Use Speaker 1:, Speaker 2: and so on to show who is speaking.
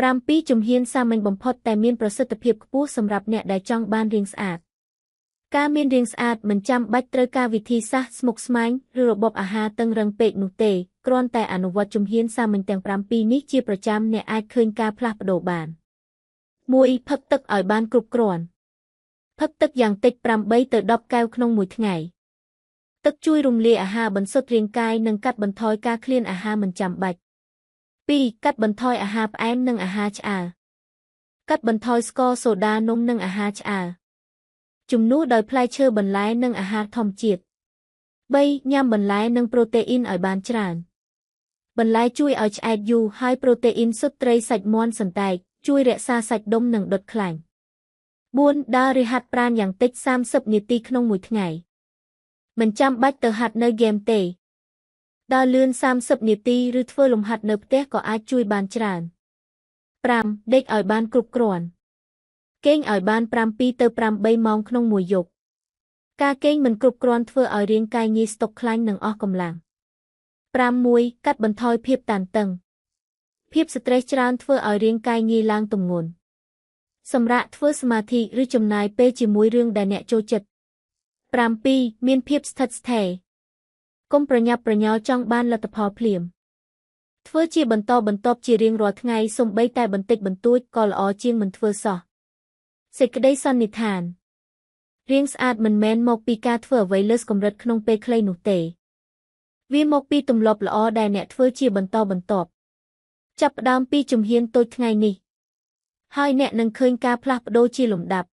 Speaker 1: 7ជំហានសាមញ្ញបំផុតតែមានប្រសិទ្ធភាពខ្ពស់សម្រាប់អ្នកដែលចង់បានរាងស្អាតការមានរាងស្អាតមិនចាំបាច់ត្រូវការវិធីសាស្ត្រស្មុគស្មាញឬរបបអាហារតឹងរឹងពេកនោះទេគ្រាន់តែអនុវត្តជំហានសាមញ្ញទាំង7នេះជាប្រចាំអ្នកអាចឃើញការផ្លាស់ប្ដូរបាន1ផឹកទឹកឲ្យបានគ្រប់គ្រាន់ផឹកទឹកយ៉ាងតិច8ទៅ10កែវក្នុងមួយថ្ងៃទឹកជួយរំលាយអាហារបន្សុទ្ធរាងកាយនិងកាត់បន្ថយការឃ្លានអាហារមិនចាំបាច់2កាត់បន្ថយអាហារផ្អែមនិងអាហារឆ្អើរកាត់បន្ថយស្ករសូដានំនិងអាហារឆ្អើរជំនួសដោយផ្លែឈើបន្លែនិងអាហារធម្មជាតិ3ញ៉ាំបន្លែនិងប្រូតេអ៊ីនឲ្យបានច្រើនបន្លែជួយឲ្យឆ្អែតយូរហើយប្រូតេអ៊ីនសុទ្ធត្រីសាច់មាន់សណ្តែកជួយរក្សាសាច់ដុំនិងដុតខ្លាញ់4ដើរឬហាត់ប្រាណយ៉ាងតិច30នាទីក្នុងមួយថ្ងៃមិនចាំបាច់ទៅហាត់នៅហ្គេមទេដើរលឿន30នាទីឬធ្វើលំហាត់នៅផ្ទះក៏អាចជួយបានច្រើន5ដេកឲ្យបានគ្រប់គ្រាន់គេងឲ្យបាន7ទៅ8ម៉ោងក្នុងមួយយប់ការគេងមិនគ្រប់គ្រាន់ធ្វើឲ្យរាងកាយងាយស្តុកខ្លាញ់និងអស់កម្លាំង6កាត់បន្ថយភាពតានតឹងភាពស្ត្រេសច្រើនធ្វើឲ្យរាងកាយងាយឡើងទម្ងន់សម្រាប់ធ្វើសមាធិឬចំណាយពេលជាមួយរឿងដែលអ្នកចូលចិត្ត7មានភាពស្ថិតស្ថេរកុំប្រញាប់ប្រញាល់ចង់បានលទ្ធផលភ្លាមធ្វើជាបន្តបន្ទាប់ជារៀងរាល់ថ្ងៃសូម្បីតែបន្តិចបន្តួចក៏ល្អជាងមិនធ្វើសោះសេចក្តីសន្និដ្ឋានរាងស្អាតមិនមែនមកពីការធ្វើអ្វីលើសកម្រិតក្នុងពេលខ្លីនោះទេវាមកពីទម្លាប់ល្អដែលអ្នកធ្វើជាបន្តបន្ទាប់ចាប់ផ្ដើមពីជំហានតូចថ្ងៃនេះហើយអ្នកនឹងឃើញការផ្លាស់ប្ដូរជាលំដាប់